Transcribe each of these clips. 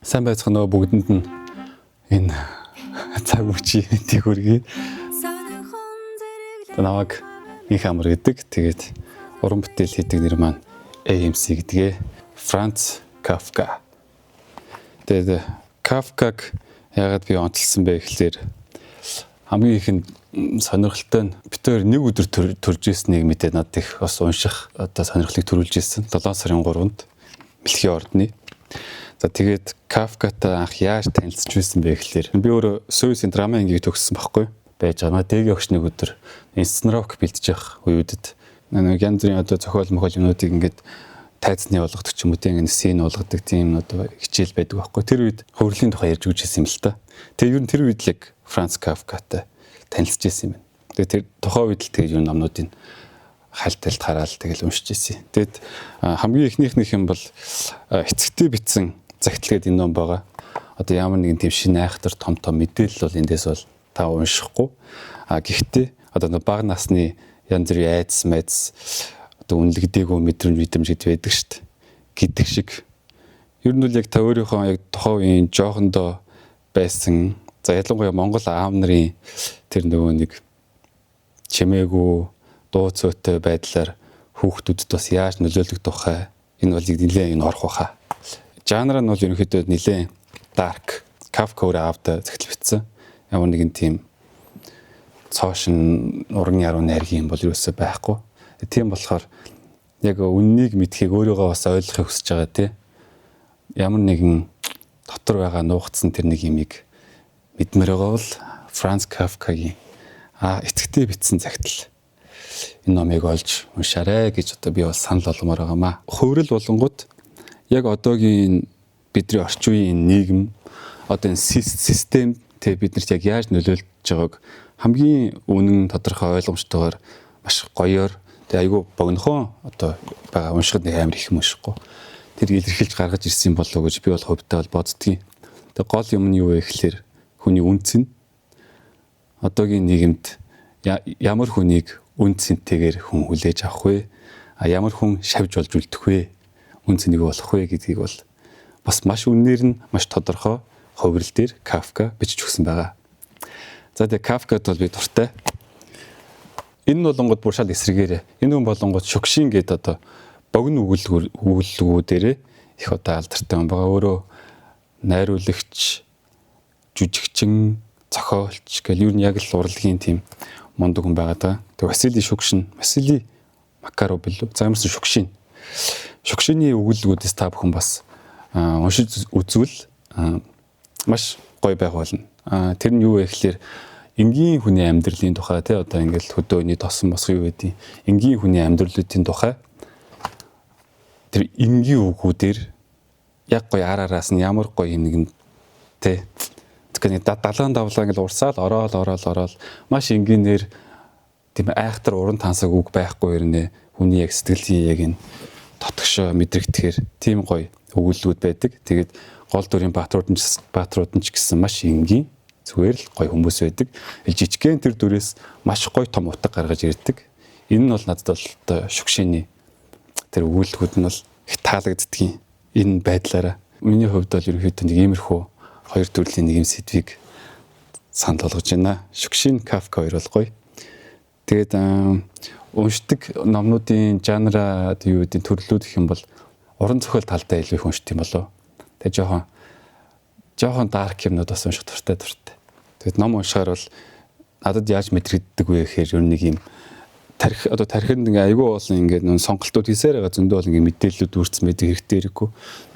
Сайн байцгаана уу бүгдэнд нь энэ цаг үеийн мэндийг хүргэе. Намайг Инх Амар гэдэг. Тэгээд уран бүтээл хийдэг нэр маань AMC гэдгээ. Франц Кафка. Тэгээд Кафкаг яагаад би онцлсан бэ гэхлээр хамгийн ихэнд сонирхолтой нь бид хоёр нэг өдөр төрж ирснийг мэдээд надад их бас унших одоо сонирхлыг төрүүлж ирсэн. 7 сарын 3-нд Мэлхийн ордны. За, тэгээд Кафкатай анх яаж танилцж байсан бэ гэхлээр би өөрөө Суйсийн драма ангийг төгссөн байхгүй байж байгаа. Манай дэгийн огш нэг өдөр инсценировк бэлдэж явах үеүүдэд нэг янз бүрийн одоо зохиол мохиол юмнуудыг ингээд тайзны болгодог ч юм уу, тийм, ингээд сцен болгодог тийм одоо хичээл байдаг байхгүй. Тэр үед хувирлын тухай ярьж өгч ирсэн юм л та. Тэгээ ер нь тэр үед л яг Франц Кафкатай танилцж ирсэн юм байна. Тэгээ тэр тухайн үед л тэгээд ер нь номнуудын хальталд хараал тэгэл уншиж ирсэн. Тэгээд хамгийн эхнийх юм бол "Эцэгтэй бичсэн захидал" гэдэг энэ ном байгаа. Одоо ямар нэгэн тийм шинэ айхтар том том мэдээлэл бол эндээс бол та уншихгүй. А гэхдээ одоо нэг бага насны янз бүрийн айдас майдас, одоо үнэлэгдээгүй мэдрэмж гэдэг байдаг шүү дээ. Гэдэг шиг. Ер нь бол яг та өөрийнхөө яг тухайн үеийн жоохондоо байсан, за, ялангуяа Монгол аав нарын тэр нөгөө нэг чимээгүй дуу цөөтэй байдлаар хүүхдүүдэд бас яаж нөлөөлөх тухай энэ бол нэлээд энэ орох баха. Жанр нь бол ерөнхийдөө нэлээд dark. Кафка өөрөө аавда захидал бичсэн. Ямар нэгэн тийм цоошин уран яруу найргийн юм бол юусоо байхгүй. Тийм болохоор яг үннийг мэдхийг, өөрийгөө бас ойлгохыг хүсэж байгаа, тий. Ямар нэгэн дотор байгаа нуугдсан тэр нэг юмыг мэдмээр байгаа бол Франц Кафкагийн "Эцэгтэй бичсэн захидал" энэ номыг олж уншаарай гэж одоо би бол санал болгомоор байгаамаа. Хувирал болонгууд яг одоогийн бидний орчин үеийн нийгэм, одоо энэ систем тэ биднэрт яг яаж нөлөөлж байгааг хамгийн үнэн, тодорхой, ойлгомжтойгоор, маш гоёор, тэгээ айгүй богинохон одоо байгаа, уншихад нэг амар их юм уншихгүй. Тэр илэрхийлж гаргаж ирсэн болоо гэж би бол хувьдаа бол боддгийн. Тэгээ гол юм нь юу вэ гэхлээр хүний үнэ цэн. Одоогийн нийгэмд ямар хүнийг үнэ цэнтэйгээр хүн хүлээж авах вэ? А ямар хүн шавж болж үлдэх вэ? Үнэ цэнийг болох вэ гэдгийг бол бас маш үннээр нь маш тодорхой хувирал дээр Кафка бичиж өгсөн байгаа. За, тэгээ Кафкад бол би дуртай. Энэ нь болонгод бүр шал эсрэгээрээ. Энэ хүн болонгод Шукшин гэдэг одоо богино өгүүлбэрүүдээрээ их одоо алдартай хүн байгаа. Өөрөө найруулагч, жүжигчин, зохиолч гэл ер нь яг л урлагийн тийм мундаг хүн байгаа даа. Тэгээ Василий Шукшин, Василий Макаров билүү? За, ямарсан Шукшин. Шукшины өгүүлбэрүүдээс та бүхэн бас уншиж үзвэл маш гоё байх болно. Тэр нь юу вэ гэхлээр энгийн хүний амьдралын тухай, тий, одоо ингээл хөдөөний тосон босго юу гэдэг, энгийн хүний амьдралуудын тухай тэр энгийн үгүүдээр яг гоё ар араас нь ямар гоё юм нэгэн, тий, тэгэхээр нэг далайн давлаа ингээл урсаал ороол ороол ороол маш энгийнээр, тийм айхтар уран тансаг үг байхгүй ирнэ, хүний яг сэтгэлийн яг энэ дотгошоо мэдрэгдэхээр тийм гоё өгүүлбэрүүд байдаг. Тэгээд гол дүрийн баатрууд нь ч гэсэн маш энгийн, зүгээр л гоё хүмүүс байдаг. Жижигхэн тэр дүрээс маш гоё том утга гаргаж ирдэг. Энэ нь бол надад бол одоо Шукшины тэр өгүүлбэрүүд нь бол их таалагддгийн энэ байдлаараа. Миний хувьд бол ерөнхийдөө нэг иймэрхүү хоёр төрлийн нэг юм сэдвийг санал болгож байна. Шукшин, Кафка хоёр бол гоё. Тэгээд уншдаг номнуудын жанра юу гэдэг, төрлүүд гэх юм бол уран зохиол талдаа илүү их уншдаг юм болоо. Тэгээ жоохон жоохон dark юмнууд бас унших дуртай дуртай. Тэгээд ном уншихаар бол надад яаж мэдрэгддэг вэ гэхээр ер нь нэг юм тархи, одоо тархинд ингээ айгүй олон ингээ нүүн сонголтууд хийсээр байгаа, зөндөө бол ингээ мэдээллүүд үүрцэн байдаг, хэрэгтэй хэрэггүй.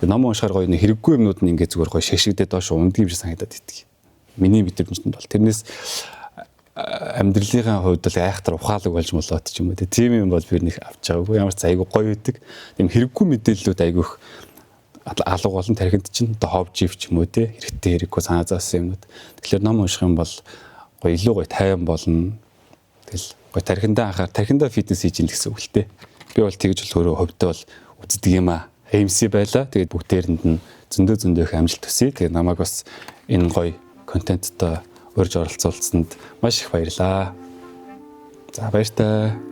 Тэгээ ном уншихаар гоё нэг хэрэггүй юмнууд нь ингээ зүгээр гоё шашигдээд доош ундаг юм шиг санагдаад идэг. Миний мэдрэмжэнд бол тэрнээс амьдралынхаа хувьд бол айхтар ухаалаг болж молоод ч юм уу. Тийм юм бол би нэг авч байгаагүй. Ямар ч айгүй гоё байдаг. Тийм хэрэггүй мэдээллүүд айгүй их алга болон тархинд чинь одоо хов жив ч юм уу, те, хэрэгтэй хэрэггүй санаа зовсон юмнууд. Тэгэхээр ном унших юм бол гоё, илүү гоё тайван болно. Тэгэл гоё тархиндаа анхаар, тархиндаа фитнес хийж ийн гэсэн үг л те. Би бол тэгж бол өөрөө хувьдаа бол үздэг юм аа. MC байла. Тэгээд бүгдээрэнд нь зөндөө зөндөө их амжилт хүсье. Тэгээд намайг бас энэ гоё контенттой урьж оролцуулсанд маш их баярлаа. За, баяртай.